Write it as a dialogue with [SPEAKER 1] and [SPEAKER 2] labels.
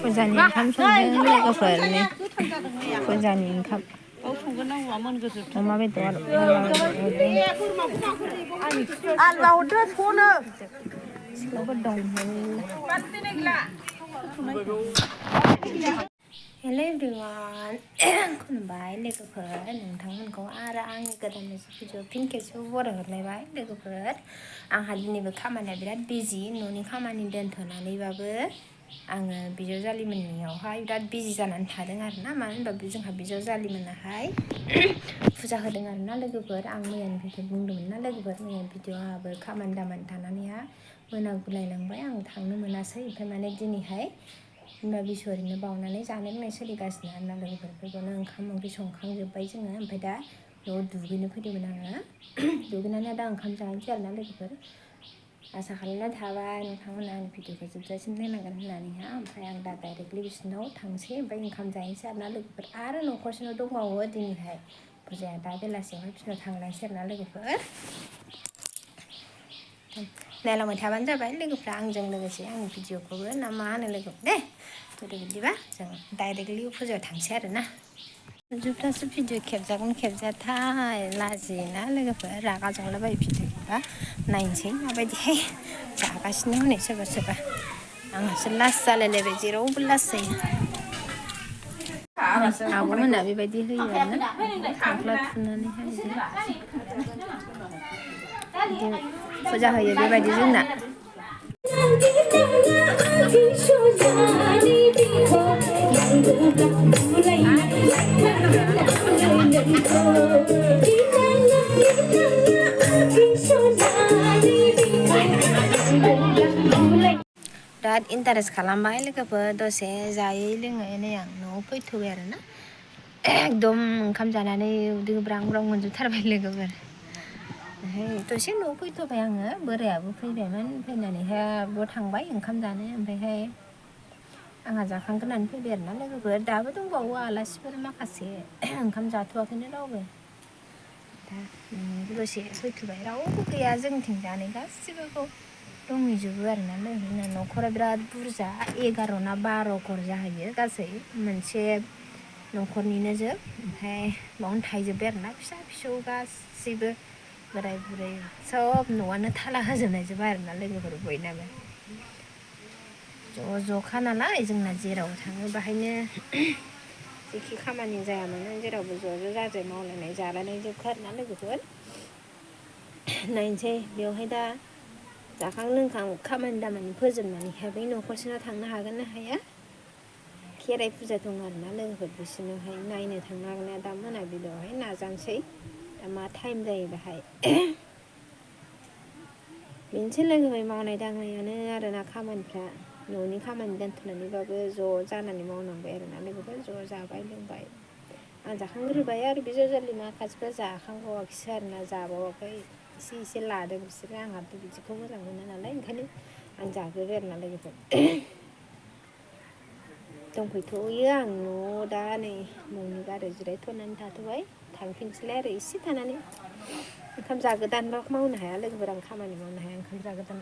[SPEAKER 1] Phujani ओंखाम संदों लोगोफोरनि Phujani ओंखाम अमा बेदर आलुआ हरदो सनो सिख्लाफोर दं हेलो एवरीवन खुलुमबाय लोगोफोर नोंथांमोनखौ आरो आंनि गोदान भिडिअ फिन खेबसेबाव बरायहरलायबाय लोगोफोर आंहा दिनैबो खामानिया बिराद बिजि न'नि खामानि दोनथ'नानैबाबो आङो बिजावजालिमोननियावहाय बिराद बिजि जानानै थादों आरोना मानो होनबा जोंहा बिजावजालिमोनाहाय फुजा होदों आरोना लोगोफोर आं मैयानि भिडिअ बुंदोंमोन ना लोगोफोर मैयानि भिडिअ आंहाबो खामानि दामानि थानानैहा मोनागुलायलांबाय आं थांनो मोनासै ओमफ्राय माने दिनैहाय बिमा बिसहरिनो बावनानै जानाय लोंनाय सोलिगासिनो आरोना लोगोफोरखौनो ओंखाम ओंख्रि संखांजोब्बाय जोङो ओमफ्राय दा न'आव दुगैनो फैदोंमोन आङो दुगैनानै दा ओंखाम जानोसै आरोना लोगोफोर आसा खालामना थाबाय नोंथांमोना आंनि भिडिअखौ जोबजासिम नायनांगोन होननानैहा ओमफ्राय आं दा डाइरेक्टलि बिसिनाव थांसै ओमफ्राय ओंखाम जाहैनोसै आरोना लोगोफोर आरो न'खरसेनाव दंबावो दिनैहाय फुजाया दा बेलासियावहाय बिसिनाव थांलायसै आरोना लोगोफोर नायलांबाय थाबानो जाबाय लोगोफ्रा आंजों लोगोसे आंनि भिडिअखौबो ना मा होनो लोगोफोर दे गोदो बिदिबा जों डाइरेक्टलि फुजायाव थांसै आरोना जोबथासो भिडिअ खेबजागोन खेबजाथाय लाजियोना लोगोफोर रागा जोंलाबायो भिडिअखौबा नायनोसै माबायदिहाय जागासिनो हनै सोरबा सोरबा आंहासो लास जालायलायबाय जेरावबो लास जायो आब'मोना बेबायदि होयो आरोना खांख्ला थुनानैहाय फुजा होयो बेबायदि जोंना बिराद इन्टारेस्ट खालामबाय लोगोफोर दसे जायै लोङै नै आं न'आव फैथ'बाय आरोना एकदम ओंखाम जानानै उदै ब्रां ब्रां मोनजोबथारबाय लोगोफोर दसे न'आव फैथ'बाय आङो बोरायाबो फैबायमोन फैनानैहाय ब' थांबाय ओंखाम जानो ओमफ्रायहाय आंहा जाखांग्रोनानै फैबाय आरोना लोगोफोर दाबो दंबावो आलासिफोर माखासे ओंखाम जाथ'वाखैनो रावबो दा दसे फैथ'बाय रावबो गैया जोंथिं जानाय गासिबो दंहैजोबो आरोना लोगोफोर न'खरा बिराद बुरजा 11 ना 12 घर जाहैयो गासै मोनसे न'खरनिनो जोब ओमफ्राय बावनो थाहैजोब्बाय आरोना फिसा फिसौ गासैबो बोराय बुरै सब न'आनो थाला होजोबनाय जोब आरोना लोगोफोर बयनाबो ज' ज'खा नालाय जोंना जेराव थाङो बाहायनो जेखि खामानि जाया मानो जेरावबो ज' ज' जाजाय मावलायनाय जालायनाय जोबखा आरोना लोगोफोर नायनोसै बेवहाय दा जाखां लोंखां खामानि दामानि फोजोबनानैहाय बै न'खरसेनाव थांनो हागोन ना हाया खेराइ फुजा दं आरोना लोगोफोर बिसोरनावहाय नायनो थांनो हागोन ना दा मोनाबिलियावहाय नाजानोसै दा मा टाइम जायो बाहाय बेनोसै लोगोफोर मावनाय दांनायानो आरोना खामानिफ्रा न'नि खामानि दोनथ'नानैबाबो ज' जानानै मावनांबाय आरोना लोगोफोर ज' जाबाय लोंबाय आं जाखांग्रोबाय आरो बिजावजालि माखासेफ्रा जाखांबावाखैसो आरोना जाबावाखै एसे लादों बिसोरो आंहाथ' बिदिखौ मोजां मोना नालाय ओंखायनो आं जाग्रोबाय आरोना लोगोफोर दंफैथ'यो आं न'आव दा नै न'नि गारै जिरायथ'नानै थाथ'बाय थांफिनसैलाय आरो एसे थानानै ओंखाम जागोदानबा मावनो हाया लोगोफोर आं खामानि मावनो हाया ओंखाम जागोदान